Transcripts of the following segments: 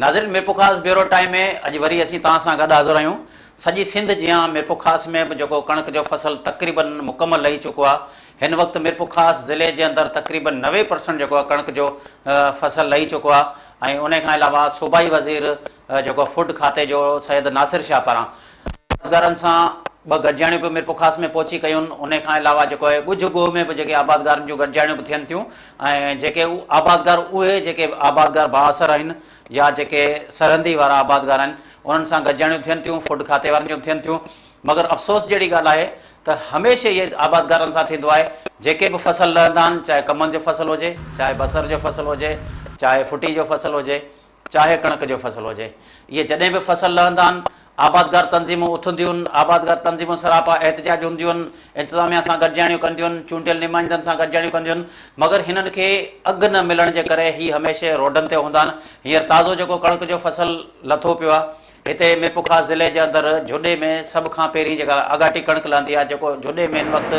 ناظرين Mirpurkhas bureau time ۾ اڄ وري اسين توهان سان گڏ حاضر آهيون. سڄي سنڌ جيان ميرپورخاص ۾ به جيڪو ڪڻڪ جو فصل تقريبن مڪمل لهي چڪو آهي. هن وقت ميرپورخاص ضلعي جي اندر تقريبن 90 پرسنٽ جيڪو آهي ڪڻڪ جو فصل لهي چڪو آهي ۽ انهي کان علاوه صوبائي وزير جيڪو فوڊ کاتي جو سيد ناصر شاهه پاران آبادگارن سان ٻه گڏجاڻيون به ميرپورخاص ۾ پهچي ڪيون. انهي کان علاوه جيڪو آهي ڳجهه ڳوهه ۾ به جيڪي آبادگارن جون گڏجاڻيون به ٿين ٿيون ۽ جيڪي آبادگار اهي جيڪي آبادگار بااثر آهن يا جيڪي سرحدي وارا آبادگار آهن انهن سان گڏجاڻيون ٿين ٿيون، فوڊ کاتي وارن جون به ٿين ٿيون مگر افسوس جهڙي ڳالهه آهي ته هميشه اهي آبادگارن سان ٿيندو آهي جيڪي به فصل لهندا آهن چاهي ڪمند جو فصل هجي چاهي بصر جو فصل هجي چاهي ڦٽي جو فصل هجي چاهي ڪڻڪ جو فصل هجي. اهي جڏهن به فصل لهندا آهن، آبادگار تنظيمون اٿنديون، آبادگار تنظيمون سراپا احتجاج هونديون، انتظاميا سان گڏجاڻيون ڪنديون، چونڊيل نمائندن سان گڏجاڻيون ڪنديون، مگر هنن کي اگهه نه ملڻ جي ڪري هي هميشه روڊن تي هوندا آهن. هينئر تازو جيڪو ڪڻڪ جو فصل لٿو پيو آهي، هتي ميرپورخاص ضلعي جي اندر جهڏي ۾ سڀ کان پهرين جيڪا آڳاٽي ڪڻڪ لهندي آهي، جيڪو جهڏي ۾ هن وقت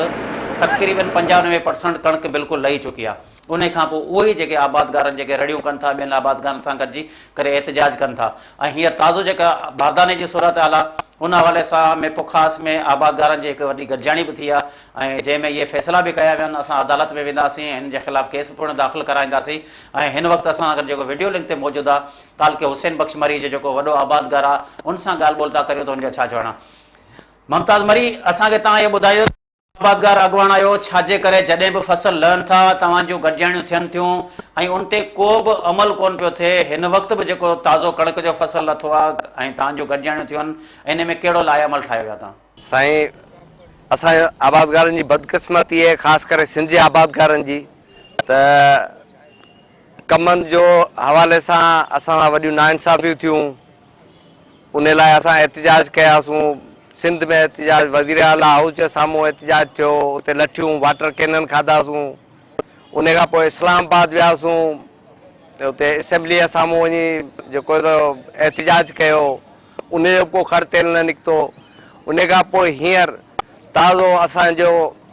تقريبن 95 پرسنٽ ڪڻڪ بلڪل لهي چڪي آهي. انهي کان پوء اهي ئي جيڪي آبادگارن جيڪي رڙيون ڪن ٿا ٻين آبادگارن سان گڏجي ڪري احتجاج ڪن ٿا ۽ هينئر تازو جيڪا بارداني جي صورتحال آهي ان حوالي سان ميرپورخاص ۾ آبادگارن جي هڪ وڏي گڏجاڻي به ٿي آهي ۽ جنهن ۾ اهي فيصلا به ڪيا ويا آهن اسان عدالت ۾ وينداسين ۽ هن جي خلاف ڪيس پڻ داخل ڪرائينداسين ۽ هن وقت اسان سان گڏ جيڪو وڊيو لنڪ تي موجود آهي تعلقي حسين بخش مري جو جيڪو وڏو آبادگار آهي ان سان ڳالهه ٻولهه ٿا ڪريون ته هن جو ڇا چوڻ آهي ممتاز مري اسان کي توهان اهو ٻڌايو آبادگار اڳواڻ آهيو، ڇاجي ڪري جڏهن به فصل لهن ٿا توهان جون گڏجاڻيون ٿين ٿيون ۽ ان تي ڪو به عمل ڪونه پيو ٿئي، هن وقت به جيڪو تازو ڪڻڪ جو فصل لٿو آهي ۽ توهان جون گڏجاڻيون ٿيون آهن انهي ۾ ڪهڙو لائحه عمل ٺاهيو ويو آهي توهان؟ سائين اسان آبادگارن جي بدقسمتي آهي خاص ڪري سنڌ جي آبادگارن جي ته ڪمند جو حوالي سان اسان سان وڏيون ناانصافيون ٿيون ان لاء اسان احتجاج ڪياسون، سنڌ ۾ احتجاج، وزير اعليٰ هائوس جي سامهون احتجاج ٿيو، اتي لٺيون، واٽر ڪينن کاڌاسون، ان کان پوء اسلام آباد وياسون، اتي اسيمبلي جي سامهون وڃي جيڪو سو احتجاج ڪيو، ان جو به ڪو کڙ تيل نه نڪتو، ان کان پوء هينئر تازو اسان جو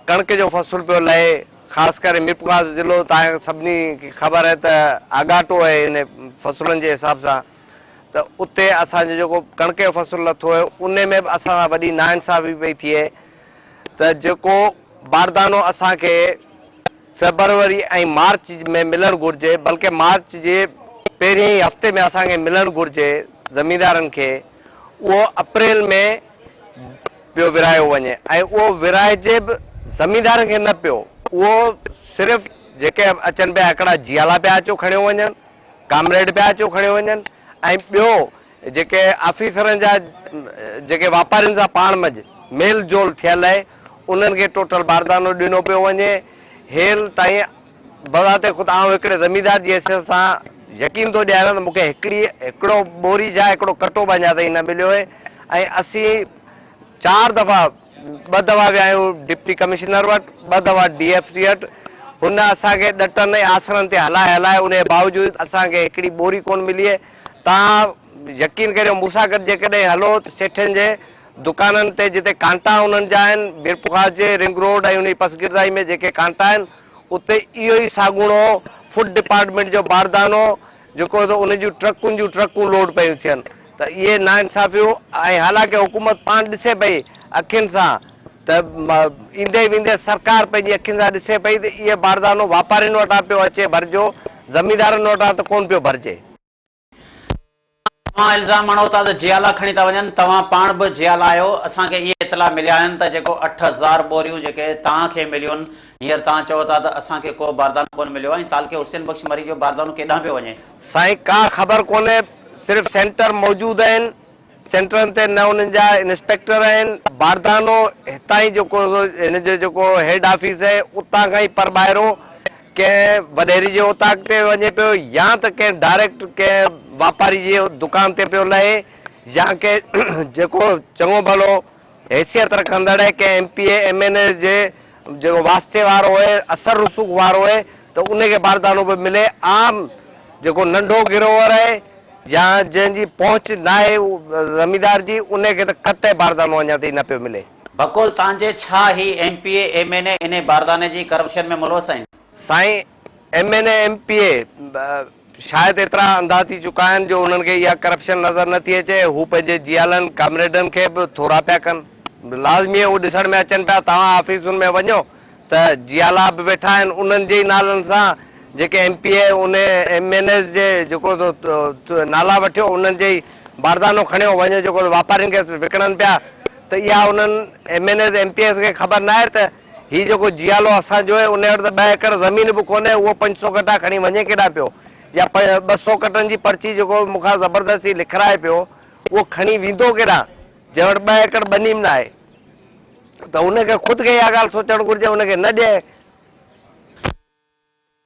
ڪڻڪ جو فصل پيو لهي، خاص ڪري ميرپورخاص ضلعو توهان سڀني کي خبر آهي ته آڳاٽو آهي ان فصلن جي حساب سان. ته اتي اسان جو جيڪو ڪڻڪ جو فصل لٿو هيو ان ۾ به اسان سان وڏي ناانصافي پئي ٿئي ته جيڪو باردانو اسان کي فيبروري ۽ مارچ ۾ ملڻ گهرجي بلڪه مارچ جي پهرين ئي هفتي ۾ اسان کي ملڻ گهرجي زميندارن کي اهو اپريل ۾ پيو ورهايو وڃي ۽ اهو ورهائجي به زميندارن کي نه پيو اهو صرف جيڪي اچن پيا هڪڙا جيالا پيا اچو کڻيو وڃن ڪامريڊ پيا اچيو کڻيو وڃن ۽ ٻيو جيڪي آفيسرن جا جيڪي واپارين سان پاڻ منجھ ميل جول ٿيل آهي انهن کي ٽوٽل باردانو ڏنو پيو وڃي هيل تائين بذات خود آئون هڪڙي زميندار جي حيثيت سان يقين ٿو ڏياريان ته مون کي هڪڙي هڪڙو ٻوري جا هڪڙو ڪٽو به اڃا تائين نه مليو آهي ۽ اسين چار دفعا ٻه دفعا ويا آهيون ڊپٽي ڪمشنر وٽ، ٻه دفعا ڊي ايف سي وٽ، هن اسان کي ڏٽن ۽ آسرن تي هلائي هلائي ان جي باوجود اسان کي هڪڙي ٻوري ڪونه ملي آهي. توهان يقين ڪريو مون سان گڏ جيڪڏهن هلو ته سيٺين جي دڪانن تي جتي ڪانٽا انهن جا آهن، ميرپورخاص جي رنگ روڊ ۽ ان جي پسگردائي ۾ جيڪي ڪانٽا آهن اتي اهو ئي ساڳوڻو فوڊ ڊپارٽمينٽ جو باردانو جيڪو ته ان جون ٽرڪن جون ٽرڪون لوڊ پيون ٿين ته اهي ناانصافيون ۽ حالانڪه حڪومت پاڻ ڏسي پئي اکين سان ته ايندي ويندي سرڪار پنهنجي اکين سان ڏسي پئي ته اهي باردانو واپارين وٽان پيو اچي ڀرجو زميندارن وٽان ته ڪونه پيو ڀرجي. توهان الزام هڻو ٿا ته جيالا کڻي ٿا وڃن، توهان پاڻ به جيالا آهيو، اسان کي اهي اطلاع مليا آهن ته جيڪو 8000 ٻوريون جيڪي توهان کي مليون هينئر توهان چئو ٿا ته اسان کي ڪو باردانو ڪونه مليو آهي ۽ تعلقي حسين بخش مري جو باردانو ڪيڏانهن پيو وڃي؟ سائين ڪا خبر ڪونهي صرف سينٽر موجود آهن سينٽرن تي نه انهن جا انسپيڪٽر آهن باردانو هتان ئي جيڪو هن جو جيڪو هيڊ آفيس آهي اتان کان ئي پر ٻاهرو ڪنهن وڏيري جي اوطاق تي وڃي پيو يا ته ڪنهن ڊائريڪٽ ڪنهن واپاري جي دڪان تي پيو لهي يا ڪنهن جيڪو چڱو ڀلو حيثيت رکندڙ ۽ ڪنهن M P A M N A جي جيڪو واسطي وارو اهي اثر رسوخ وارو اهي ته ان کي باردانو به ملي عام جيڪو ننڍو گروور اهي يا جنهن جي پهچ ناهي زميندار جي ان کي ته قطعي باردانو اڃا تائين نه پيو ملي. بقول توهان جي ڇا هي M P A M N A انهي بارداني جي ڪرپشن ۾ ملوث آهن؟ سائين M N A M P A. شايد ايترا انڌا ٿي چڪا آهن جو انهن کي اها ڪرپشن نظر نه ٿي اچي، هو پنهنجي جيالن، ڪامريڊن کي به ٿورا پيا ڪن. لازمي هو ڏسڻ ۾ اچن پيا، توهان آفيسن ۾ وڃو ته جيالا به ويٺا آهن، انهن جي ئي نالن سان جيڪي ايم پي اي ان ايم اين ايز جي جيڪو نالا وٺيو انهن جي ئي باردانو کڻيو وڃو جيڪو واپارين کي وڪڻن پيا ته اها انهن M N As M P As کي خبر ناهي ته هي جيڪو جيالو اسان جو آهي ان وٽ ته ٻه ايڪڙ زمين به ڪونهي اهو 500 ڪٽا کڻي وڃي ڪيڏانهن پيو يا 200 ڪٽن جي پرچي جيڪو مون کان زبردستي لکرائي پيو اهو کڻي ويندو ڪيڏانهن جنهن وٽ ٻه ايڪڙ ٻني به ناهي ته ان کي خود کي اها ڳالهه سوچڻ گهرجي ان کي نه ڏئي.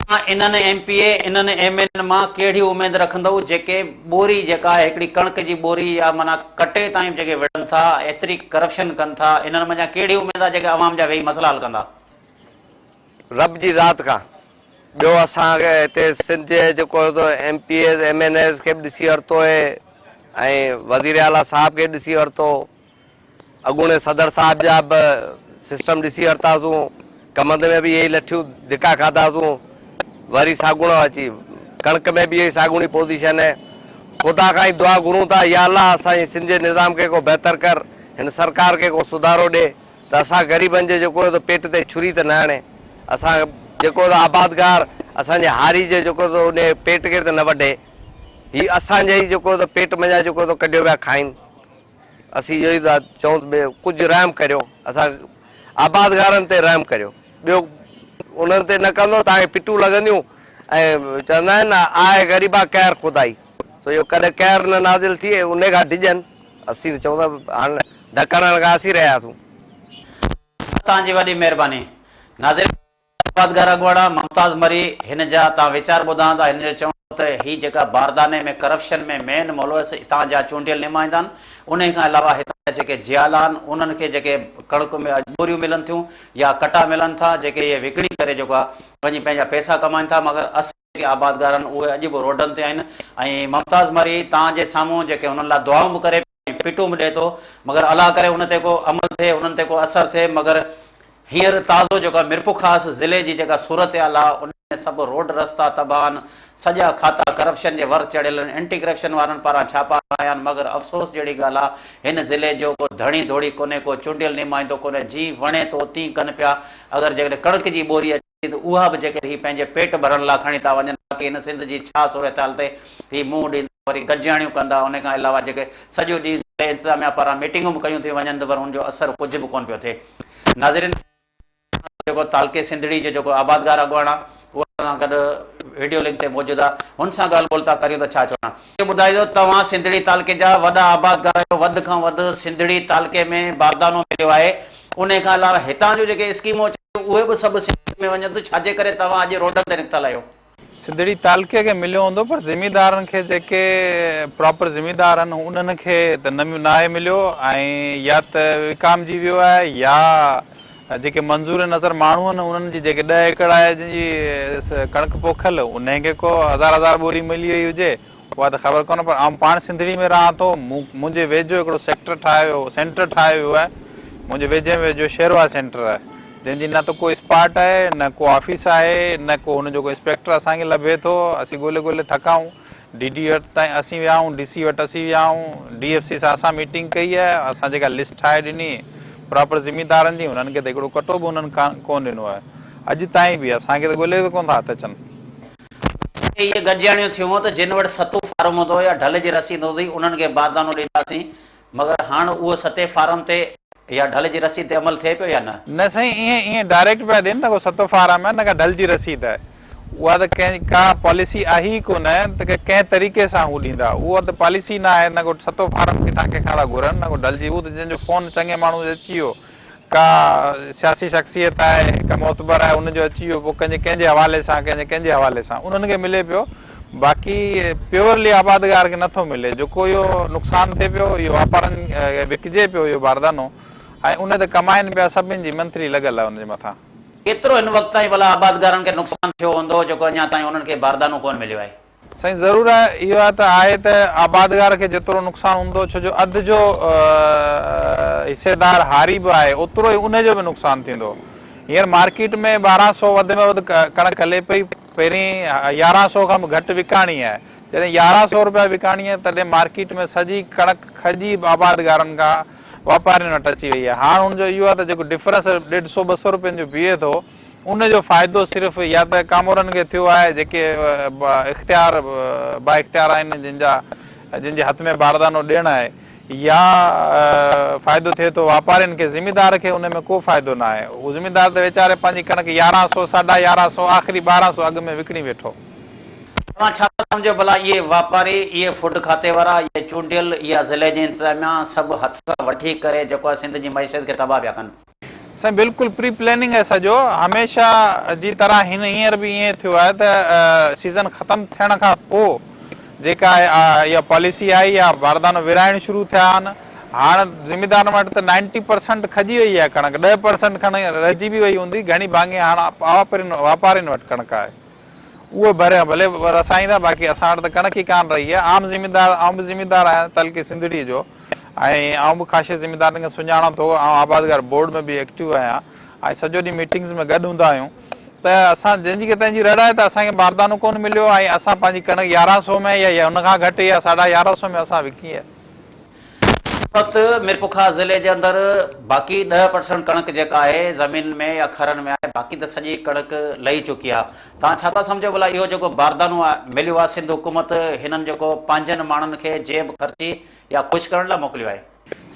توهان انهن ايم پي اي انهن ايم اين مان ڪهڙي اميد رکندؤ جيڪي ٻوري جيڪا آهي هڪڙي ڪڻڪ جي ٻوري يا معنيٰ ڪٽي تائين به جيڪي وڙهن ٿا ايتري ڪرپشن ڪن ٿا انهن منجهان ڪهڙي اميد آهي جيڪي عوام جا ويهي مسئلا حل ڪندا. رب جي ذات کان ٻيو اسان کي هتي سنڌ جي جيڪو M P As M N As کي به ڏسي ورتو اهي ۽ وزير اعليٰ صاحب کي ڏسي ورتو اڳوڻي صدر صاحب جا به سسٽم ڏسي ورتاسون، ڪمند ۾ به اهي ئي لٺيون ڌڪا کاڌاسون، وري ساڳوڻو اچي ڪڻڪ ۾ به اها ئي ساڳوڻي پوزيشن اهي. خدا کان ئي دعا گهرون ٿا يا الله اسان جي سنڌ جي نظام کي ڪو بهتر ڪر، هن سرڪار کي ڪو سڌارو ڏي ته اسان غريبن جي جيڪو ته پيٽ تي ڇري ته نه هڻي، اسان جيڪو ته آبادگار اسان جي هاري جي جيڪو ته انهي پيٽ کي ته نه وڍي، هي اسان جي ئي جيڪو ته پيٽ منجهان جيڪو ته ڪڍيو پيا کائين. اسين اهو ئي ٿا چئون ته ڪجهه رحم ڪريو اسان آبادگارن تي رحم ڪريو ٻيو انهن تي نه ڪندو توهان کي پٽون لڳنديون ۽ چوندا آهن نه آء غريبا قهر خدائي سو اهو ڪڏهن قهر نه نازل ٿئي انهي کان ڊڄن اسين ته چئون ٿا هاڻ ڌڪ هڻڻ کان اسين رهياسون. توهان جي وڏي مهرباني. ناظرين. آبادگار اڳواڻ ممتاز مري هن جا تان ويچار ٻڌان ٿا هن جو چوڻ هو ته هي جيڪا بارداني ۾ ڪرپشن ۾ مين ملوث هتان جا چونڊيل نمائندا آهن انهي کان علاوه هتان جا جيڪي جيالا آهن انهن کي جيڪي ڪڻڪ ۾ ٻوريون ملن ٿيون يا ڪٽا ملن ٿا جيڪي اهي وڪڻي ڪري جيڪو آهي وڃي پنهنجا پئسا ڪمائن ٿا مگر اصل جيڪي آبادگار آهن اهي اڄ به روڊن تي آهن ۽ ممتاز مري تان جي سامهون جيڪي هنن لاء دعائون به ڪري ۽ پٽون به ڏئي ٿو مگر الله ڪري ان تي ڪو عمل ٿئي انهن تي ڪو اثر ٿئي مگر هينئر تازو جيڪا ميرپورخاص ضلعي جي جيڪا صورتحال آ ان ۾ سڀ روڊ رستا تباهه آهن سڄا کاتا ڪرپشن جي ور چڙهيل آهن اينٽي ڪرپشن وارن پاران ڇاپا هنيا آهن مگر افسوس جهڙي ڳالهه آ هن ضلعي جو ڪو ڌڻي ڌوڙي ڪونهي ڪو چونڊيل نمائندو ڪونهي جي وڻي ٿو تين ڪن پيا اگر جيڪڏهن ڪڻڪ جي ٻوري اچي ته اها به جيڪڏهن هي پنهنجي پيٽ ڀرڻ لاء کڻي ٿا وڃن باقي هن سنڌ جي ڇا صورتحال تي هي منهن ڏيندا وري گڏجاڻيون ڪندا ان کان علاوه جيڪي سڄو ڏينهن ضلعي انتظاميا پاران ميٽنگون به ڪيون ٿيون وڃن ته پر ان جو اثر ڪجهه به ڪونه پيو ٿئي ناظرين جيڪو تعلقي سنڌڙي جو جيڪو آبادگار اڳواڻ آهي اهو اسان سان گڏ وڊيو لنڪ تي موجود آهي هن سان ڳالهه ٻولهه ٿا ڪريون ته ڇا چوڻ آهي ٻڌائجو توهان سنڌڙي تعلقي جا وڏا آبادگار آهيو وڌ کان وڌ سنڌڙي تعلقي ۾ باردانو مليو آهي انهي کان علاوه هتان جون جيڪي اسڪيمون اچن ٿيون اهي به سڀ سنڌ ۾ وڃن ٿيون ڇاجي ڪري توهان اڄ روڊن تي نڪتل آهيو. سنڌڙي تعلقي کي مليو هوندو پر زميندارن کي جيڪي پراپر زميندار آهن انهن کي ته نه ناهي مليو ۽ يا ته وڪامجي ويو آهي يا جيڪي منظور نظر ماڻهو آهن انهن جي جيڪي ڏهه ايڪڙ آهي جن جي ڪڻڪ پوکيل انهن کي ڪو هزار هزار ٻوري ملي وئي هجي اها ته خبر ڪونه پر آئون پاڻ سنڌڙي ۾ رهان ٿو. مون منهنجي ويجهو هڪڙو سيڪٽر ٺاهيو ويو سينٽر ٺاهيو ويو آهي. منهنجي ويجهي ۾ ويجهو شيرواهه سينٽر آهي. جنهن جي نه ته ڪو اسپاٽ آهي نه ڪو آفيس آهي نه ڪو هن جو ڪو انسپيڪٽر اسان کي لڀي ٿو. اسين ڳولي ڳولي ٿڪا آهيون. ڊي ڊي وٽ تائين اسين ويا آهيون، ڊي سي وٽ اسين ويا آهيون، ڊي ايف سي سان اسان ميٽنگ ڪئي آهي. اسان جيڪا لسٽ ٺاهي ڏني پراپر زميندارن جي انهن کي ته هڪڙو ڪٽو به انهن ڪونه ڏنو آهي. اڄ تائين به اسان کي ته ڳولي به ڪونه ٿا هٿ اچن. اهي گڏجاڻيون ٿيون ته جن وٽ ستون فارم هوندو هو يا ڍل جي رسيد هوندي هئي انهن کي باردانو ڏينداسين مگر هاڻ اهو ستين فارم تي يا ڍل جي رسيد تي عمل ٿئي پيو يا نه؟ نه سائين ائين ائين ڊائريڪٽ پيا ڏين نه ڪو ستون فارم آهي نه ڪا ڍل جي رسيد آهي اها ته ڪنهن ڪا پاليسي آهي ئي ڪونه ته ڪنهن طريقي سان هو ڏيندا اها ته پاليسي نه آهي نه ڪو ستون فارم ڪٿان ڪنهن کان ٿا گهرن نه ڪو ڍل جي هو ته جنهن جو فون چڱي ماڻهو جو اچي ويو ڪا سياسي شخصيت آهي، ڪا معتبر آهي، ان جو اچي ويو، پوء ڪنهن جي ڪنهن جي حوالي سان، ڪنهن جي ڪنهن جي حوالي سان، انهن کي ملي پيو، باقي پيورلي آبادگار کي نٿو ملي، جيڪو اهو نقصان ٿئي پيو، اهو واپارن کي وڪجي پيو اهو باردانو ۽ ان تي ڪمائن پيا، سڀني جي منٿلي لڳل آهي ان جي مٿان. ڪيترو هن وقت تائين ڀلا آبادگارن کي نقصان ٿيو هوندو جيڪو اڃا تائين انهن کي باردانو ڪونه مليو آهي؟ سائين ضرور آهي اهو ته آهي ته آبادگار کي جيترو نقصان هوندو ڇو جو اڌ جو حصيدار هاري به آهي اوترو ئي ان جو به نقصان ٿيندو. هينئر مارڪيٽ ۾ 1200 وڌ ۾ وڌ ڪڻڪ هلي پئي، پهرين 1100 کان به گهٽ وڪاڻي آهي. جڏهن 1100 رپيا وڪاڻي آهي تڏهن مارڪيٽ ۾ سڄي ڪڻڪ کڄي آبادگارن کان واپارين وٽ اچي وئي آهي. هاڻ ان جو اهو آهي ته جيڪو ڊفرنس ڏيڍ سو ٻه سو رپين جو بيهي ٿو ان جو فائدو صرف يا ته ڪامورن کي ٿيو آهي جيڪي اختيار بااختيار آهن جن جا جن جي هٿ ۾ باردانو ڏيڻ آهي يا فائدو ٿئي ٿو واپارين کي زميندار کي ان ۾ ڪو فائدو نه آهي هو زميندار ته ويچاري پنهنجي ڪڻڪ 1100 ساڍا 1100 آخري 1200 اڳ ۾ وڪڻي ويٺو. توهان ڇا ٿا سمجهو ڀلا اهي واپاري، اهي فوڊ کاتي وارا، اهي چونڊيل، اها ضلعي جي انتظاميا سڀ هٿ سان وٺي ڪري جيڪو آهي سنڌ جي معيشت کي تباهه پيا ڪن. سائين بلڪل پري پلاننگ آهي سڄو هميشه جي طرح هن هينئر به ائين ٿيو آهي ته سيزن ختم ٿيڻ کان پوء جيڪا اها پاليسي آئي يا باردانو ورهائڻ شروع ٿيا آهن هاڻ زميندارن وٽ ته نائنٽي پرسنٽ کڄي وئي آهي ڪڻڪ 10% کڻ رهجي به وئي هوندي گهڻي ڀاڱي هاڻ واپارين وٽ ڪڻڪ آهي اهو ڀريا ڀلي رسائيندا باقي اسان وٽ ته ڪڻڪ ئي ڪانه رهي آهي عام زميندار آئون به زميندار آهيان تعلقي سنڌڙي جو ۽ آئون به خاشي زميندارن کي سڃاڻان ٿو آئون آبادگار بورڊ ۾ به ايڪٽو آهيان ۽ سڄو ڏينهن ميٽنگز ۾ گڏ هوندا آهيون ته اسان جنهن جي تنهن جي رڙ آهي ته اسان کي باردانو ڪونه مليو ۽ اسان پنهنجي ڪڻڪ 1100 ۾ يا ان کان گهٽ يا 1150 ۾ اسان وڪي آهي. هن وقت ميرپورخاص ضلعي جي اندر باقي 10% ڪڻڪ جيڪا آهي زمين ۾ يا کرن ۾ آهي باقي ته سڄي ڪڻڪ لهي چڪي آهي توهان ڇا ٿا سمجهو ڀلا اهو جيڪو باردانو مليو آهي سنڌ حڪومت هنن جيڪو پنهنجن ماڻهن کي جيب خرچي يا خوش ڪرڻ لاء موڪليو آهي.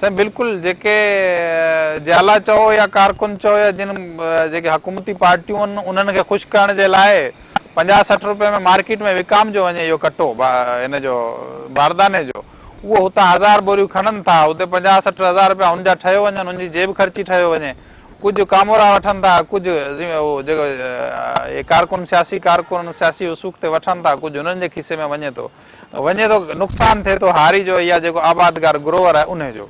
سائين بلڪل جيڪي جيالا چئو يا ڪارڪن چئو يا جن جيڪي حڪومتي پارٽيون آهن انهن کي خوش ڪرڻ جي لاء 50 60 روپئي ۾ مارڪيٽ ۾ وڪامجو وڃي اهو ڪٽو ان جو بارداني جو اهو هتان هزار ٻوريون کڻن ٿا اتي 50 60 هزار روپيا هن جا ٺهيو وڃن هن جي جيب خرچي ٺهيو وڃي ڪجهه ڪامورا وٺن ٿا ڪجهه جيڪو اهي ڪارڪن سياسي ڪارڪن سياسي وثوق تي وٺن ٿا ڪجهه هنن جي کيسي ۾ وڃي ٿو وڃي ٿو نقصان ٿئي ٿو هاري جو يا جيڪو آبادگار گروئر آهي انهي جو.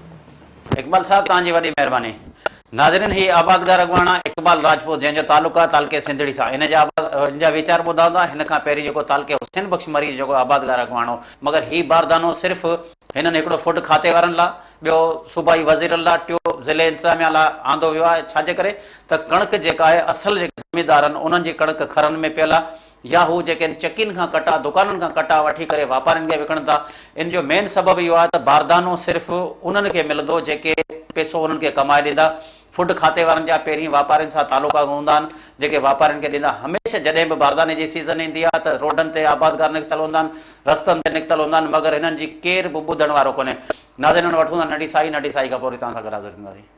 اقبال صاحب توهان جي وڏي مهرباني. ناظرين هي آبادگار اڳواڻ آ اقبال راجپوت جنهن جو تعلق آ تعلقي سنڌڙي سان ان جا ان جا ويچار ٻڌا هوندا هن کان پهرين جيڪو تعلقي حسين بخش مري جو جيڪو آبادگار اڳواڻ هو مگر هي باردانو صرف هنن هڪڙو فوڊ کاتي وارن لا ٻيو صوبائي وزيرن لا ٽيو ضلعي انتظاميا لا آندو ويو آهي ڇاجي ڪري ته ڪڻڪ جيڪا آهي اصل جيڪي زميندار آهن انهن جي ڪڻڪ کرن ۾ پيل آ يا هو جيڪي چڪين کان ڪٽا، دڪانن کان ڪٽا وٺي ڪري واپارين کي وڪڻن ٿا، ان جو مين سبب اهو آهي ته باردانو صرف انهن کي ملندو جيڪي پئسو انهن کي ڪمائي ڏيندا، فوڊ کاتي وارن جا پهرين واپارين سان تعلقا هوندا آهن جيڪي واپارين کي ڏيندا، هميشه جڏهن به بارداني جي سيزن ايندي آهي ته روڊن تي آبادگار نڪتل هوندا آهن، رستن تي نڪتل هوندا آهن مگر هنن جي ڪير به ٻڌڻ وارو ڪونهي. ناظرين وٺون ٿا ننڍي ساهي، ننڍي ساهي کان پوء وري توهان سان گڏ حاضر ٿينداسين.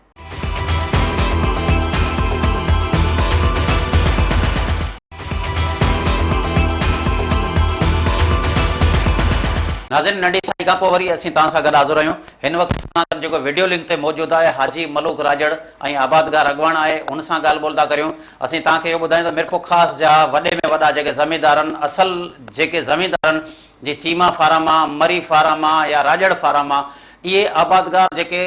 ناظرين ننڍي سائي کان پوء وري اسين توهان سان گڏ حاضر آهيون هن وقت اسان گڏ جيڪو وڊيو لنڪ تي موجود آهي حاجي ملوڪ راڄڙ ۽ آبادگار اڳواڻ آهي ان سان ڳالهه ٻولهه ٿا ڪريون اسين توهان کي اهو ٻڌايون ته ميرپورخاص جا وڏي ۾ وڏا جيڪي زميندارن اصل جيڪي زميندارن جي چيما فارم آ مري فارم آ يا راڄڙ فارم آ اهي آبادگار جيڪي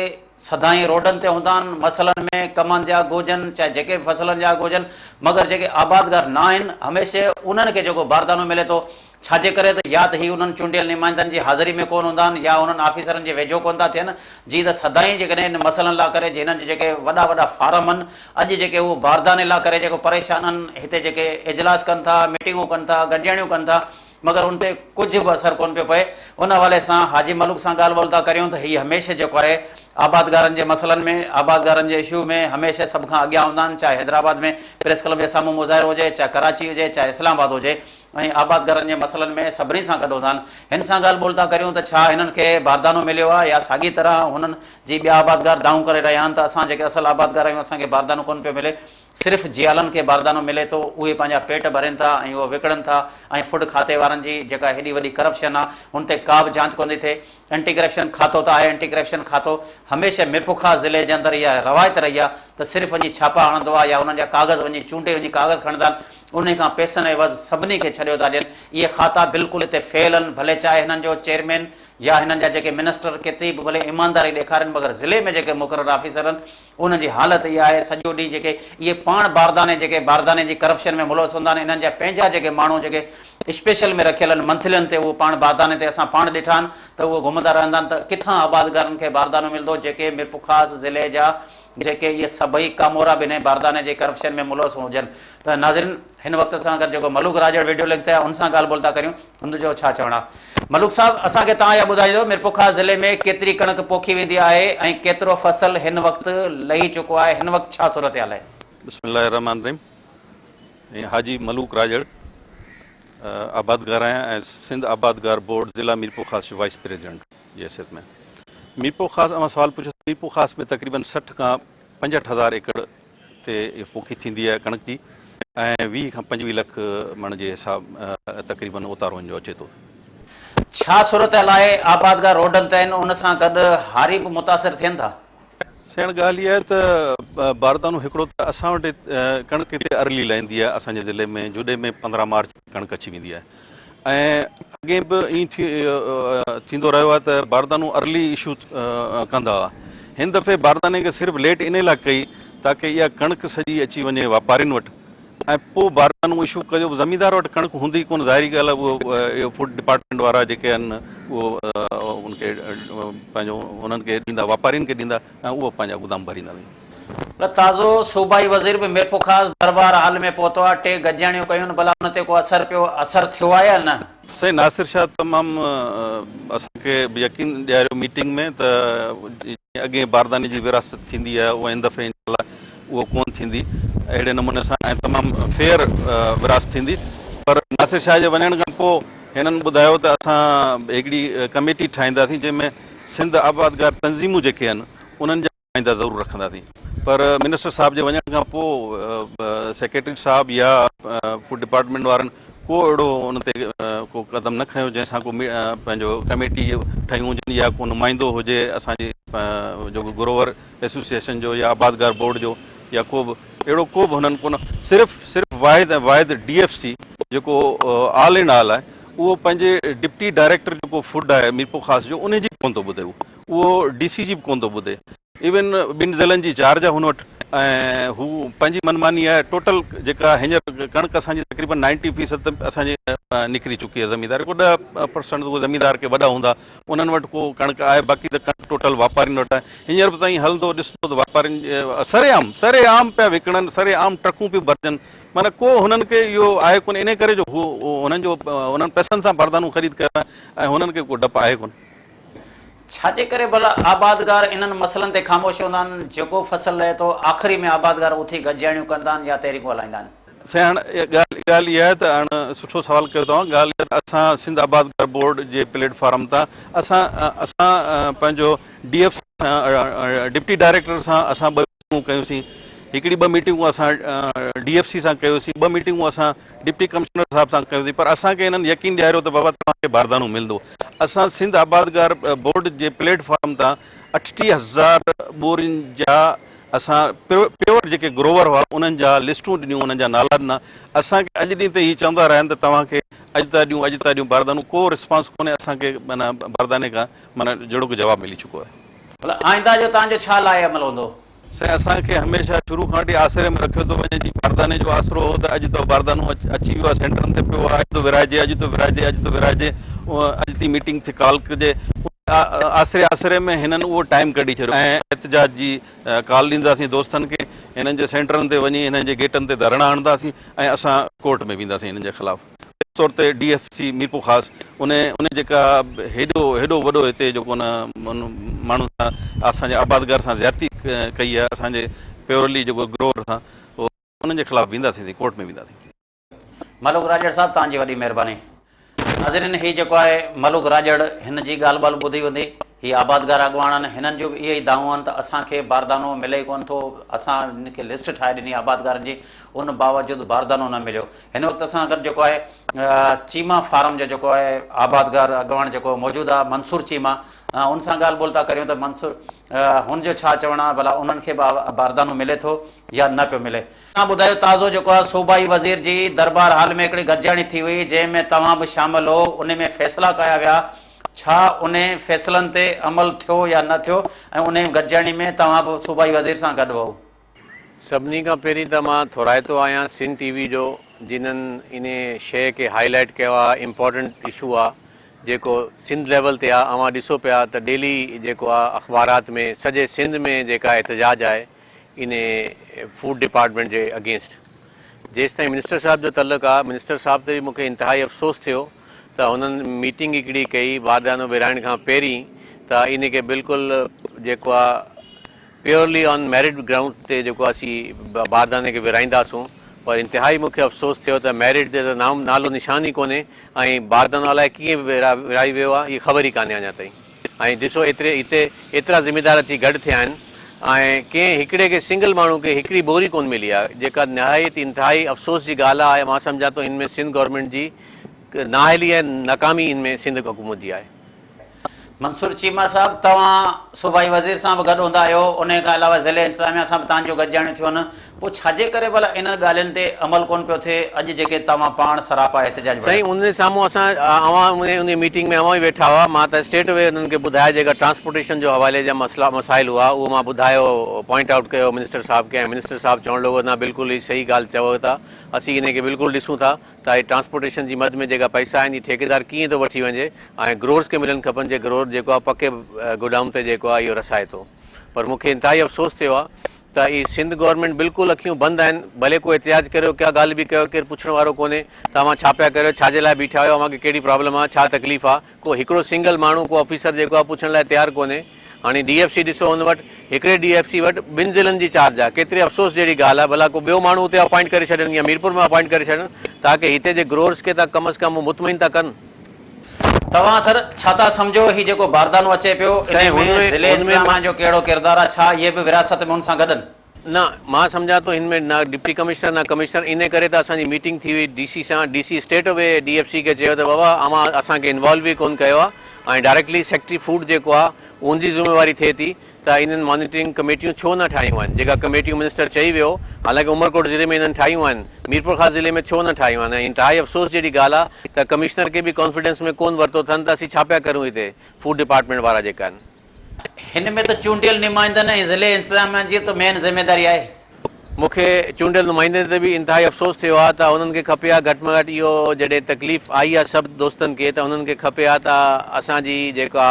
سدائين روڊن تي هوندا آهن، مسئلن ۾ ڪمند جا اگهه هجن، چاهي جيڪي به فصلن جا اگهه هجن، مگر جيڪي آبادگار نه آهن، هميشه انهن کي جيڪو باردانو ملي ٿو، ڇاجي ڪري ته يا ته هي انهن چونڊيل نمائندن جي حاضري ۾ ڪونه هوندا آهن يا انهن آفيسرن جي ويجهو ڪونه ٿا ٿين، جيئن ته سدائين جيڪڏهن ان مسئلن لا ڪري جي هنن جي جيڪي وڏا وڏا فارم آهن، اڄ جيڪي اهو بارداني لا ڪري جيڪو پريشان آهن، هتي جيڪي اجلاس ڪن ٿا، ميٽنگون ڪن ٿا، گڏجاڻيون ڪن ٿا، مگر ان تي ڪجهه به اثر ڪونه پيو پئي. ان حوالي سان حاجي ملوڪ سان ڳالهه ٻولهه ٿا ڪريون ته هي هميشه جيڪو آهي آبادگارن جي مسئلن ۾ آبادگارن جي اشو ۾ هميشه سڀ کان اڳيان هوندا آهن چاهي حيدرآباد ۾ پريس ڪلب جي سامهون مظاهرو هجي چاهي ڪراچي هجي چاهي اسلام آباد هجي ۽ آبادگارن جي مسئلن ۾ سڀني سان گڏ هوندا آهن. هن سان ڳالهه ٻولهه ٿا ڪريون ته ڇا هنن کي باردانو مليو آهي يا ساڳي طرح هنن جي ٻيا آبادگار دانهون ڪري رهيا آهن ته اسان جيڪي اصل آبادگار آهيون اسان کي باردانو ڪونه پيو ملي. صرف جيالن کي باردانو ملي ٿو، اهي پنهنجا پيٽ ڀرين ٿا ۽ اهو وڪڻن ٿا ۽ فوڊ کاتي وارن جي جيڪا هيڏي وڏي ڪرپشن آ ان تي ڪا به جانچ ڪونه ٿي ٿئي. اينٽي ڪرپشن کاتو ته آهي اينٽي ڪرپشن کاتو هميشه ميرپورخاص ضلعي جي اندر اها روايت رهي آ ته صرف وڃي ڇاپا هڻندو آ يا انهن جا ڪاغذ وڃي چونڊي وڃي ڪاغذ کڻندا آهن انهي کان پئسن عيوض سڀني کي ڇڏيو ٿا ڏين. اهي کاتا بلڪل هتي فيل آهن ڀلي چاهي هنن جو چيئرمين يا هنن جا جيڪي منسٽر ڪيتري به ڀلي ايمانداري ڏيکارين مگر ضلعي ۾ جيڪي مقرر آفيسر آهن انهن جي حالت اها آهي سڄو ڏينهن جيڪي اهي پاڻ بارداني جيڪي بارداني جي ڪرپشن ۾ ملوث هوندا آهن انهن جا پنهنجا جيڪي ماڻهو جيڪي اسپيشل ۾ رکيل آهن منٿلين تي اهو پاڻ بارداني تي اسان پاڻ ڏٺا آهن ته اهو گهمندا رهندا آهن ته ڪٿان آبادگارن کي باردانو ملندو جيڪي ميرپورخاص ضلعي جا جيڪي اهي سڀئي ڪامورا به انهي بارداني جي ڪرپشن ۾ ملوث هجن ته ناظرين هن وقت اسان گڏ جيڪو ملوڪ راڄڙ ويڊيو لنڪ تي آهي ان سان ڳالهه ٻولهه ٿا ڪريون هن جو ڇا چوڻ آهي. ملوڪ صاحب اسان کي توهان اها ٻڌائجو ميرپورخاص ضلعي ۾ ڪيتري ڪڻڪ پوکي ويندي آهي ۽ ڪيترو فصل هن وقت لهي چڪو آهي هن وقت ڇا صورتحال آهي. بسم الله الرحمٰن الرحيم حاجي ملوڪ راڄڙ آبادگار آهيان ۽ سنڌ آبادگار بورڊ ضلع ميرپورخاص جو وائيس پريزيڊنٽ جي حيثيت ۾ ميرپورخاص اوهان سوال پڇيو ميرپورخاص ۾ تقريبن 60 کان 65 هزار ايڪڙ تي پوکي ٿيندي آهي ڪڻڪ جي ۽ 20 کان 25 لک مڻ جي حساب تقريبن اوتارو ان جو اچي ٿو. ڇا صورتحال آهي آبادگار روڊن تي آهن ان سان گڏ هاري به متاثر ٿين ٿا. سيڻ ڳالهه اها آهي ته باردانو هڪڙو ته اسان وٽ ڪڻڪ هتي ارلي لهندي آهي اسان جي ضلعي ۾ جوڏي ۾ 15 مارچ تي ڪڻڪ اچي ويندي آهي ۽ اڳي به ائين ٿيندو رهيو آهي ته باردانو ارلي اشو ڪندا هئا هن دفعي بارداني کي صرف ليٽ انهي لاء ڪئي تاڪه اها ڪڻڪ سڄي اچي وڃي واپارين وٽ ۽ پوء باردانو اشو ڪجو زميندار وٽ ڪڻڪ هوندي ڪونه ظاهري ڳالهه آهي اهو فوڊ ڊپارٽمينٽ وارا جيڪي آهن اهو ان کي پنهنجو انهن کي ڏيندا واپارين کي ڏيندا ۽ اهو پنهنجا گودام ڀريندا ويندا. پر تازو صوبائي وزير به ميرپورخاص درٻار هال ۾ پهتو آهي، ٽي گڏجاڻيون ڪيون ڀلا ان تي ڪو اثر پيو اثر ٿيو آهي يا نه؟ سائين ناصر شاهه تمام اسان کي يقين ڏياريو ميٽنگ ۾ ته جيئن اڳئين بارداني جي ورهاست ٿيندي آهي اها هن دفعي انشاء الله اهو ڪونه ٿيندي اهڙي نموني سان ۽ تمام فيئر ورهاست ٿيندي پر ناصر شاهه جي وڃڻ کان پوء هنن ٻڌايو ته اسان هڪڙي ڪميٽي ٺاهينداسين جنهن ۾ سنڌ آبادگار تنظيمون جيڪي آهن انهن جا نمائندا ضرور رکنداسين پر منسٽر صاحب جي وڃڻ کان پوء سيڪريٽري صاحب يا فوڊ ڊپارٽمينٽ وارن ڪو اهڙو ان تي ڪو قدم نه کنيو جنهن سان ڪو پنهنجو ڪميٽي ٺهيون هجن يا ڪو نمائندو هجي اسان جي جيڪو گروور ايسوسيئيشن جو يا آبادگار بورڊ جو يا ڪو به اهڙو ڪو به هنن ڪونه صرف صرف واحد ۽ واحد ڊي ايف سي جيڪو آل ان آل آهي اهو پنهنجي ڊپٽي ڊائريڪٽر جيڪو فوڊ آهي ميرپورخاص جو ان جي ڪونه ٿو ٻڌي اهو ڊي سي جي به ڪونه ٿو ٻڌي ايون ٻن ضلعن جي چارج آهي هن وٽ ۽ هو پنهنجي من ماني آهي ٽوٽل جيڪا هينئر ڪڻڪ اسان جي تقريبن نائنٽي فيصد ته اسان جي نڪري چڪي آهي زميندار ڪو 10% اهي زميندار ڪي وڏا هوندا انهن وٽ ڪو ڪڻڪ آهي باقي ته ڪڻڪ ٽوٽل واپارين وٽ آهي هينئر به تائين هلندو ڏسندو ته واپارين سري عام سري عام پيا وڪڻن سري عام ٽرڪون پيون ڀرجن معنيٰ ڪو هنن کي اهو آهي ڪونه انهي ڪري جو هو هنن جو هنن پئسن سان باردانو خريد ڪيو آهي ۽ هنن کي ڪو ڊپ آهي ڪونه. ڇا جي ڪري ڀلا آبادگار انهن مسئلن تي خاموش هوندا آهن، جيڪو فصل لهي ٿو آخري ۾ آبادگار اٿي گڏجاڻيون ڪندا آهن يا تحريڪون هلائيندا آهن. سائين هاڻ ڳالهه ڳالهه اها آهي ته هاڻ سٺو سوال ڪيو توهان ڳالهه اها ته اسان سنڌ آبادگار بورڊ جي پليٽ فارم تان اسان اسان پنهنجو ڊي ايف سي سان ڊپٽي ڊائريڪٽر سان اسان ٻه ميٽنگون ڪيون سين هڪڙي ٻه ميٽنگون اسان ڊي ايف سي سان ڪيوسين ٻه ميٽنگون اسان ڊپٽي ڪمشنر صاحب سان ڪيوسين پر اسان کي هنن يقين ڏياريو ته بابا توهان کي باردانو ملندو اسان سنڌ آبادگار بورڊ جي پليٽ فارم تان 38 هزار ٻورين جا اسان پيور جيڪي گروور هئا انهن جا لسٽون ڏنيون انهن جا نالا ڏنا اسان کي اڄ ڏينهن تائين هي چوندا رهيا آهن ته توهان کي اڄ ٿا ڏيون اڄ ٿا ڏيون باردانو ڪو رسپانس ڪونهي اسان کي معنيٰ بارداني کان معنيٰ جهڙوڪ جواب ملي چڪو آهي. ڀلا آئنده جو توهان جو ڇا لائحه عمل هوندو؟ سائين اسان کي هميشه شروع کان وٺي آسري ۾ رکيو ٿو وڃي جي بارداني جو آسرو هو ته اڄ ته باردانو اچي ويو آهي سينٽرن تي پيو آهي اڄ ٿو ورهائجي اڄ ٿو ورهائجي اڄ ٿو ورهائجي اڄ ٿي ميٽنگ ٿي ڪال ڪجي آسري آسري ۾ هنن اهو ٽائيم ڪڍي ڇڏيو ۽ احتجاج جي ڪال ڏينداسين دوستن کي هنن جي سينٽرن تي وڃي هنن جي گيٽن تي ڌرڻا هڻنداسين ۽ اسان ڪورٽ ۾ وينداسين هنن جي خلاف. خاص طور تي ڊي ايف سي ميرپورخاص ان ان جيڪا هيڏو هيڏو وڏو هتي جيڪو ان ماڻهن سان اسان جي آبادگار سان زيادتي ڪئي آهي اسان جي پيورلي جيڪو گروور سان انهن جي خلاف وينداسين سين ڪورٽ ۾ وينداسين. ملوڪ راڄڙ صاحب توهان جي وڏي مهرباني. ناظرين هي جيڪو آهي ملوڪ راڄڙ هن جي ڳالهه ٻالهه ٻڌي هوندي هي آبادگار اڳواڻ آهن هنن جو به اهي ئي دانهون آهن ته اسان کي باردانو ملي ئي ڪونه ٿو اسان هن کي لسٽ ٺاهي ڏني آبادگارن جي ان باوجود باردانو نه مليو هن وقت اسان گڏ جيڪو آهي چيما فارم جو جيڪو آهي آبادگار اڳواڻ جيڪو موجود آهي منصور چيما ان سان ڳالهه ٻولهه ٿا ڪريون ته منصور هن جو ڇا چوڻ آهي ڀلا انهن کي به باردانو ملي ٿو يا نه پيو ملي. توهان ٻڌايو تازو جيڪو آهي صوبائي وزير جي دربار هال ۾ هڪڙي گڏجاڻي ٿي هئي جنهن ۾ توهان به شامل هو ان ۾ فيصلا ڪيا ويا ڇا انهي فيصلن تي عمل ٿيو يا نه ٿيو ۽ انهي گڏجاڻي ۾ توهان به صوبائي وزير سان گڏ هئو. سڀني کان پهرين ته مان ٿورائتو آهيان سنڌ ٽي وي جو جنھن انھي شيء کي هائي لائيٽ ڪيو آ امپورٽنٽ اشو آ جيڪو سنڌ ليول تي آ اوهان ڏسو پيا ته ڊيلي جيڪو آ اخبارات ۾ سڄي سنڌ ۾ جيڪا احتجاج آهي ان فوڊ ڊپارٽمينٽ جي اگينسٽ. جيستائين منسٽر صاحب جو تعلق آ، منسٽر صاحب تي به مون کي انتهائي افسوس ٿيو ته هنن ميٽنگ هڪڙي ڪئي باردانو ورهائڻ کان پهرين ته ان کي بلڪل جيڪو آ پيورلي آن ميرٽ گرائونڊ تي جيڪو آ اسين بارداني کي ورهائينداسون پر انتهائي مون کي افسوس ٿيو ته ميرٽ تي ته نام نالو نشان ئي ڪونهي ۽ باردانو الائي ڪيئن ورهائي ويو آ اهي خبر ئي ڪانهي اڃا تائين ۽ ڏسو ايتري هتي ايترا ذميدار اچي گڏ ٿيا آهن ۽ ڪنهن هڪڙي کي سنگل ماڻهو کي هڪڙي ٻوري ڪونه ملي آ جيڪا نهايت انتهائي افسوس جي ڳالهه آ ۽ مان سمجهان ٿو هن ۾ سنڌ گورنمينٽ جي نااهلي ۽ ناڪامي ان ۾ سنڌ حڪومت جي آهي. منصور چيما صاحب توهان صوبائي وزير سان به گڏ هوندا آهيو انهي کان علاوه ضلعي انتظاميا سان به توهان جون گڏجاڻيون ٿيون آهن پوء ڇاجي ڪري ڀلا انهن ڳالهين تي عمل ڪونه پيو ٿئي اڄ جيڪي توهان پاڻ سراپا احتجاج سائين بڻيا. انهي سامهون اسان اوهان انهي ميٽنگ ۾ اوهان ئي ويٺا هئا مان ته اسٽريٽ اوي انهن کي ٻڌايو جيڪا ٽرانسپورٽيشن جو حوالي جا مسئلا مسائل هئا اهو مان ٻڌايو پوائنٽ آئوٽ ڪيو منسٽر صاحب کي ۽ منسٽر صاحب چوڻ لڳو نه بلڪل هي صحيح ڳالهه چئو ٿا اسين انهي کي بلڪل ڏسون ٿا ته هي ٽرانسپورٽيشن جي مد ۾ جيڪا پئسا آهن هي ٺيڪيدار ڪيئن ٿو وٺي وڃي ۽ گروئرز کي ملڻ کپن جي گروئر جيڪو آهي پڪي گوڊائون تي جيڪو آهي اهو رسائي ٿو پر مون کي انتهائي افسوس ٿيو آهي ته هي سنڌ گورنمينٽ بلڪل اکيون بند آهن ڀلي ڪو احتجاج ڪريو ڪا ڳالهه به ڪيو ڪير پڇڻ وارو ڪونهي ته اوهان ڇا پيا ڪريو ڇا جي لاء بيٺا آهيو اوهان کي ڪهڙي پرابلم آهي ڇا تڪليف آهي ڪو هڪڙو سنگل ماڻهو ڪو آفيسر جيڪو آهي پڇڻ لاء تيار ڪونهي. هاڻي ڊي ايف سي ڏسو هن وٽ هڪڙي ڊي ايف سي وٽ ٻن ضلعن جي چارج آهي ڪيتري افسوس جهڙي ڳالهه آهي ڀلا ڪو ٻيو ماڻهو اتي اپائنٽ ڪري ڇڏن يا ميرپور ۾ اپائنٽ ڪري ڇڏن تاڪه هتي جي گروئرس کي ته ڪم از ڪم هو مطمئن ٿا ڪن. توهان سر ڇا ٿا سمجهو هي جيڪو باردانو اچي پيو انهي سائين هن ۾ ۾ ضلعي هن ۾ انتظاميا جو ڪهڙو ڪردار آهي ڇا اهي به وراثت ۾ هن سان گڏ آهن؟ نه مان سمجهان ٿو هن ۾ نه ڊپٽي ڪمشنر نه ڪمشنر انهي ڪري ته اسان جي ميٽنگ ٿي هئي ڊي سي سان ڊي سي اسٽريٽ اوي ڊي ايف سي کي چيو ته بابا اوهان اسان کي انوالو ئي ڪونه ڪيو آهي ۽ ڊائريڪٽلي سيڪريٽري فوڊ جيڪو آهي ان جي ذميواري ٿئي ٿي ته انهن مانيٽرنگ ڪميٽيون ڇو نه ٺاهيون آهن جيڪا ڪميٽيون منسٽر چئي ويو حالانڪه عمرڪوٽ ضلعي ۾ انهن ٺاهيون آهن ميرپورخاص ضلعي ۾ ڇو نه ٺاهيون آهن ۽ انتهائي افسوس جهڙي ڳالهه آهي ته ڪمشنر کي به ڪانفيڊنس ۾ ڪونه ورتو اٿن ته اسين ڇا پيا ڪريون هتي فوڊ ڊپارٽمينٽ وارا جيڪا آهن. هن ۾ ته چونڊيل نمائندن ۽ ضلعي انتظاميا جي ته مين ذميداري آهي. مون کي چونڊيل نمائندن تي به انتهائي افسوس ٿيو آهي ته انهن کي کپي ها گهٽ ۾ گهٽ اهو جڏهن تڪليف آئي آهي سڀ دوستن کي ته انهن کي کپي ها ته اسان جي جيڪا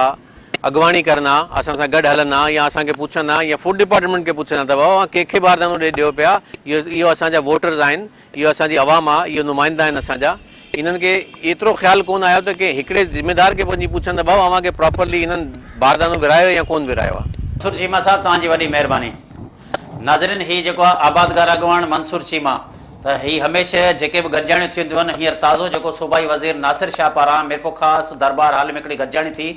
اڳواڻي ڪرن ها اسان سان گڏ هلن ها يا اسان کي پڇن ها يا فوڊ ڊپارٽمينٽ کي پڇن ها ته بابا اوهان ڪنهن کي باردانو ڏئي ڏيو پيا اهو اهو اسان جا ووٽرز آهن اهو اسان جي عوام آ، اهو نمائندا آهن اسان جا، انهن کي ايترو خيال ڪونه آيو ته ڪنهن هڪڙي ذميدار کي وڃي پڇن ته ڀائو اوهان کي پراپرلي انهن باردانو ورهايو يا ڪونه ورهايو آ. منصور چيما صاحب توهان جي وڏي مهرباني. ناظرين هي جيڪو آ آبادگار اڳواڻ منصور چيما ته هي هميشه جيڪي به گڏجاڻيون ٿينديون آهن هينئر تازو جيڪو صوبائي وزير ناصر شاهه پاران ميرپورخاص درٻار هال ۾ هڪڙي گڏجاڻي ٿي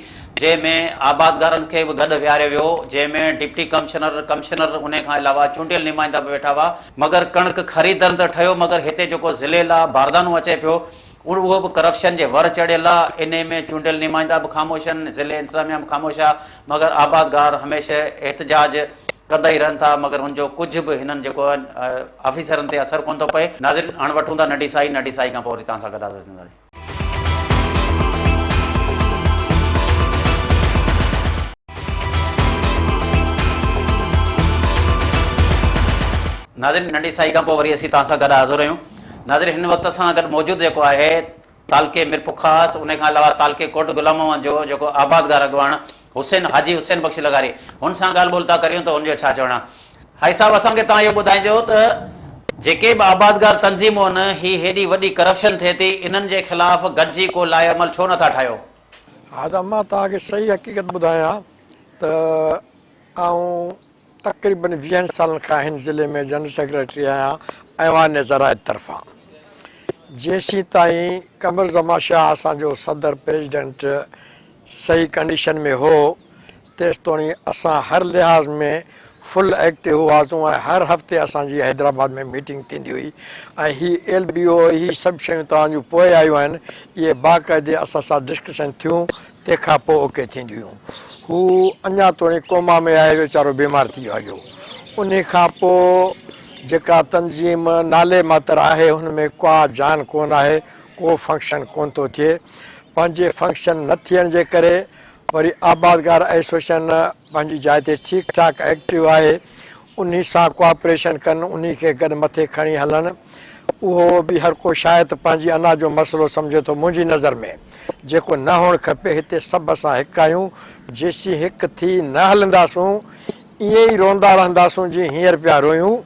جنهن ۾ آبادگارن کي به گڏ ويهاريو ويو جنهن ۾ ڊپٽي ڪمشنر ڪمشنر انهي کان علاوه چونڊيل نمائندا به ويٺا هئا مگر ڪڻڪ خريدن ته ٺهيو مگر هتي جيڪو ضلعي لا باردانو اچي پيو اهو به ڪرپشن جي ور چڙهيل آ انهي ۾ چونڊيل نمائندا به خاموش آهن ضلعي انتظاميا به خاموش آ مگر آبادگار هميشه احتجاج ڪندا ئي رهن ٿا مگر ان جو ڪجهه به هنن جيڪو آفيسرن تي اثر ڪونه ٿو پئي. ناظرين هاڻ وٺون ٿا ننڍي سائي ننڍي سائي کان پوء وري توهان سان گڏ حاضر ٿينداسين. ناظرين ننڍي سائي کان پوء وري اسين توهان سان گڏ حاضر آهيون. ناظرين هن وقت اسان سان گڏ موجود جيڪو آهي تعلقي ميرپورخاص ان کان علاوه تعلقي ڪوٽ غلام محمد جو جيڪو آبادگار اڳواڻ حسين حاجي حسين بخش لغاري هن سان ڳالهه ٻولهه ٿا ڪريون ته هن جو ڇا چوڻ آهي. حاجي صاحب اسان کي توهان اهو ٻڌائجو ته جيڪي به آبادگار تنظيمون آهن هي هيڏي وڏي ڪرپشن ٿئي ٿي انهن جي خلاف گڏجي ڪو لائحه عمل ڇو نٿا ٺاهيو؟ ها ته مان توهان کي صحيح حقيقت ٻڌايان ته آئون تقريبن ويهن سالن کان هن ضلعي ۾ جنرل سيڪريٽري آهيان ايوان زراعت طرفان جيسين تائين قمر زمان شاهه اسان جو صدر پريزيڊنٽ صحيح ڪنڊيشن ۾ هو تيستوڻي اسان هر لحاظ ۾ فل ايڪٽو هئاسون ۽ هر هفتي اسان جي حيدرآباد ۾ ميٽنگ ٿيندي هئي ۽ هي ايل بي او هي سڀ شيون توهان جون پوء آيون آهن اهي باقاعدي اسان سان ڊسڪشن ٿيون تنهن کان پوء اوڪي ٿينديون هيون. هو اڃا توڻي ڪوما ۾ آهي ويچارو بيمار ٿي ويو هليو. انهي کان پوء جيڪا تنظيم نالي ماتر آهي ان ۾ ڪا جان ڪونه آهي ڪو فنڪشن ڪونه ٿو ٿئي. پنهنجي فنڪشن نه ٿيڻ جي ڪري وري آبادگار ايسوسيئشن پنهنجي جاء تي ٺيڪ ٺاڪ ايڪٽو آهي انهي سان ڪوآپريشن ڪن انهي کي گڏ مٿي کڻي هلن اهو به هر ڪو شايد پنهنجي انا جو مسئلو سمجهي ٿو منهنجي نظر ۾ جيڪو نه هئڻ کپي هتي سڀ اسان هڪ آهيون جيسين هڪ ٿي نه هلنداسون. ائين ئي روندا رهنداسون جيئن هينئر پيا رويون.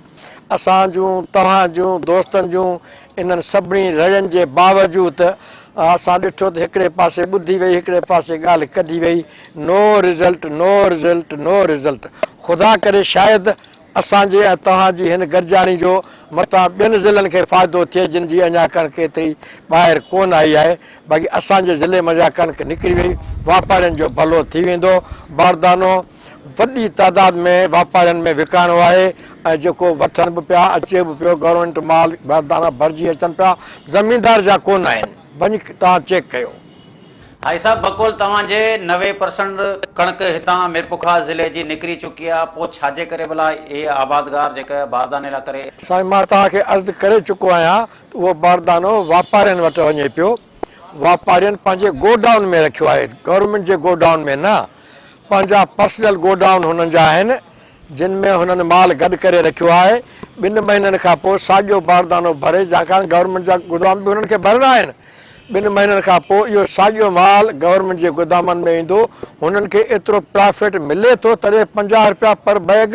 اسان جون، توهان جون، دوستن جون انهن سڀني رڙين جي باوجود اسان ڏٺو ته هڪڙي پاسي ٻڌي وئي هڪڙي پاسي ڳالهه ڪڍي وئي no result no result no result خدا ڪري شايد اسان جي ۽ توهان جي هن گڏجاڻي جو متان ٻين ضلعن کي فائدو ٿئي جن جي اڃا ڪڻڪ ايتري ٻاهر ڪونه آئي آهي باقي اسان جي ضلعي منجهان ڪڻڪ نڪري وئي واپارين جو ڀلو ٿي ويندو باردانو وڏي تعداد ۾ واپارين ۾ وڪاڻو آهي ۽ جيڪو وٺن به پيا اچي به پيو گورنمينٽ مال باردانا ڀرجي اچن پيا زميندار جا ڪونه آهن وڃي توهان چيڪ ڪيو. حاجي صاحب بقول توهان جي 90 پرسنٽ ڪڻڪ هتان ميرپورخاص ضلعي جي نڪري چڪي آ پوء ڇاجي ڪري ڀلا اهي آبادگار جيڪي بارداني لا ڪري. سائين مان توهان کي عرض ڪري چڪو آهيان ته اهو باردانو واپارين وٽ وڃي پيو واپارين پنهنجي گوڊائون ۾ رکيو آهي گورنمينٽ جي گوڊائون ۾ نه پنهنجا پرسنل گوڊائون هنن جا آهن جن ۾ هنن مال گڏ ڪري رکيو آهي، ٻن مهينن کان پوء ساڳيو باردانو ڀري، ڇاڪاڻ گورنمينٽ جا گودام به هنن کي ڀرڻا آهن، ٻن مهينن کان پوء اهو ساڳيو مال گورنمينٽ جي گودامن ۾ ايندو، هنن کي ايترو پرافٽ ملي ٿو تڏهن 50 رپيا پر بيگ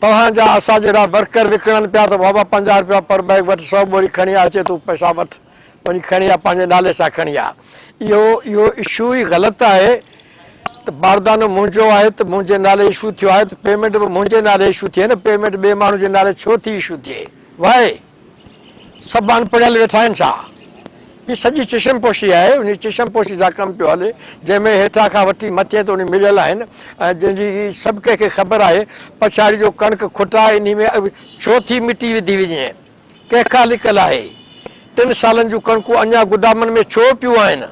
توهان جا اسان جهڙا ورڪر وڪڻن پيا ته بابا 50 رپيا پر بيگ وٺ سئو ٻوري کڻي آ اچي تون پئسا وٺ وڃي کڻي آ پنهنجي نالي سان کڻي آ اهو اهو اشو ئي غلط آهي. ته باردانو منهنجو آهي ته منهنجي نالي اشو ٿيو آهي ته پيمينٽ به منهنجي نالي اشو ٿئي نه پيمينٽ ٻئي ماڻهو جي نالي ڇو ٿي اشو ٿئي وائي سڀ اڻپڙهيل ويٺا آهن ڇا هي سڄي چشم پوشي آهي انهي چشم پوشي سان ڪم پيو هلي جنهن ۾ هيٺان کان وٺي مٿي ته انهي مليل آهن ۽ جنهن جي سڀ ڪنهن کي خبر آهي پڇاڙي جو ڪڻڪ کٽا انهي ۾ ڇو ٿي مٽي وڌي وڃي ڪنهن کان لڪل آهي ٽن سالن جون ڪڻڪون اڃا گدامن ۾ ڇو پيون آهن.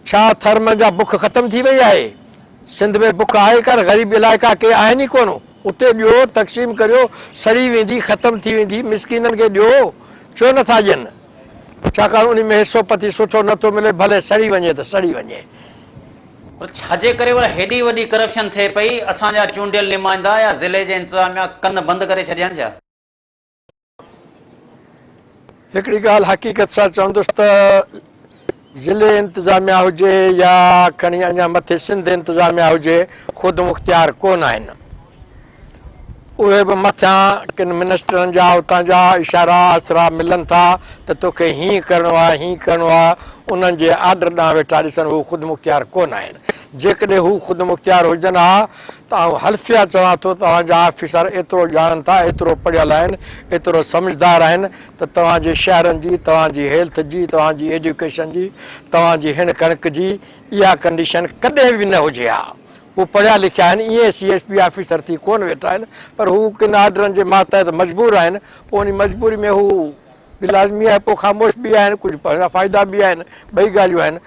ڇا ٿر منجهان بک ختم ٿي وئي آهي؟ سنڌ ۾ بک آهي ڪانه، غريب علائقا ڪي آهن ئي ڪونه، اتي ڏيو، تقسيم ڪريو، سڙي ويندي، ختم ٿي ويندي، مسڪينن کي ڏيو، ڇو نه ٿا ڏين؟ ڇاڪاڻ انهي ۾ حصو پتي سٺو نه ٿو ملي، ڀلي سڙي وڃي ته سڙي وڃي. پر ڇاجي ڪري وري هيڏي وڏي ڪرپشن ٿئي پئي، اسان جا چونڊيل نمائندا يا ضلعي جي انتظاميا ڪن بند ڪري ڇڏين ڇا؟ هڪڙي ڳالهه حقيقت سان چوندس ته ضلعي انتظاميا هجي يا کڻي اڃا مٿي سنڌ انتظاميا هجي خودمختيار ڪونه آهن. اهي به مٿيان ڪن منسٽرن جا اتان جا اشارا آسرا ملن ٿا ته توکي هيئن ڪرڻو آهي هيئن ڪرڻو آهي انهن جي آرڊر ڏانهن ويٺا ڏسن هو خودمختيار ڪونه آهن. جيڪڏهن هو خودمختيار هجن ها ته آئون حلفيه چوان ٿو توهان جا آفيسر ايترو ڄاڻن ٿا، ايترو پڙهيل آهن، ايترو سمجهدار آهن ته توهان جي شهرن جي، توهان جي هيلٿ جي، توهان جي ايجوڪيشن جي، توهان جي هن ڪڻڪ جي اها ڪنڊيشن ڪڏهن به نه هجي ها. هو پڙهيا لکيا آهن، ائين سي ايس پي آفيسر ٿي ڪونه ويٺا آهن پر هو ڪن آرڊرن جي ماتحت مجبور آهن، پوء انهي مجبوري ۾ هو به لازمي آهي پوء خاموش به آهن، ڪجهه پنهنجا فائدا به آهن، ٻئي ڳالهيون آهن.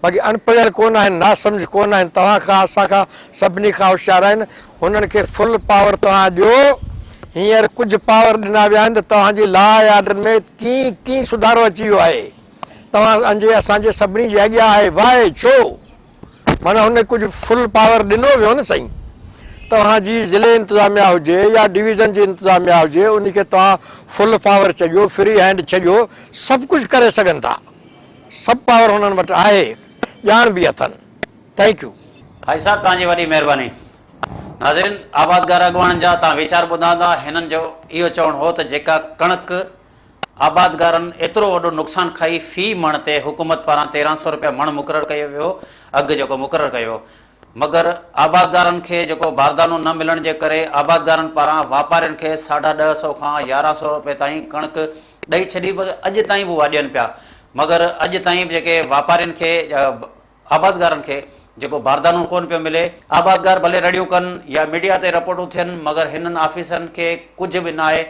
باقي اڻپڙهيل ڪونه آهن، ناسمجهه ڪونه آهن، توهان کان، اسان کان، سڀني کان هوشيار آهن، هنن کي فل پاور توهان ڏيو، هينئر ڪجهه پاور ڏنا ويا آهن ته توهان جي لا ۽ آرڊر ۾ ڪي ڪي سڌارو اچي ويو آهي، توهان جي اسان جي سڀني جي اڳيان آهي، واء ڇو؟ معنيٰ هن کي ڪجهه فل پاور ڏنو ويو نه سائين، توهان جي ضلعي انتظاميا هجي يا ڊويزن جي انتظاميا هجي ان کي توهان فل پاور ڇڏيو، فري هينڊ ڇڏيو، سڀ ڪجهه ڪري سگهن ٿا. سڀ پاور هنن وٽ آهي ڄاڻ به اٿن thank you. حاجي صاحب توهان جي وڏي مهرباني. ناظرين آبادگار اڳواڻن جا توهان ويچار ٻڌا هوندا هنن جو اهو چوڻ هو ته جيڪا ڪڻڪ آبادگارن ايترو وڏو نقصان کائي في مڻ تي حڪومت پاران 1300 رپيا مڻ مقرر ڪيو ويو اگهه جيڪو مقرر ڪيو ويو مگر آبادگارن کي جيڪو باردانو نه ملڻ جي ڪري آبادگارن پاران واپارين کي ساڍا ڏهه سئو کان 1100 رپئي تائين ڪڻڪ ڏئي ڇڏي پر اڄ تائين به اها ڏين پيا مگر اڄ تائين به جيڪي واپارين کي آبادگارن کي جيڪو باردانو ڪونه پيو ملي. آبادگار ڀلي رڙيون ڪن يا ميڊيا تي رپورٽون ٿين مگر هنن آفيسرن کي ڪجهه به ناهي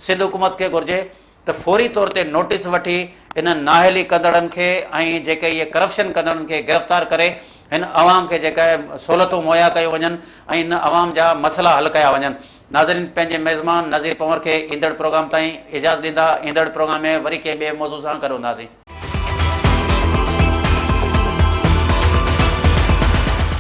سنڌ حڪومت کي گهرجي ته فوري طور تي نوٽيس وٺي انهن نااهلي ڪندڙن کي ۽ جيڪي اهي ڪرپشن ڪندڙن کي گرفتار ڪري هن عوام کي جيڪا سهولتون مهيا ڪيون وڃن ۽ هن عوام جا مسئلا حل ڪيا وڃن. ناظرين پنهنجي ميزبان نذير پنهور کي ايندڙ پروگرام تائين اجازت ڏيندا ايندڙ پروگرام ۾ وري ڪنهن ٻئي موضوع سان گڏ هونداسين.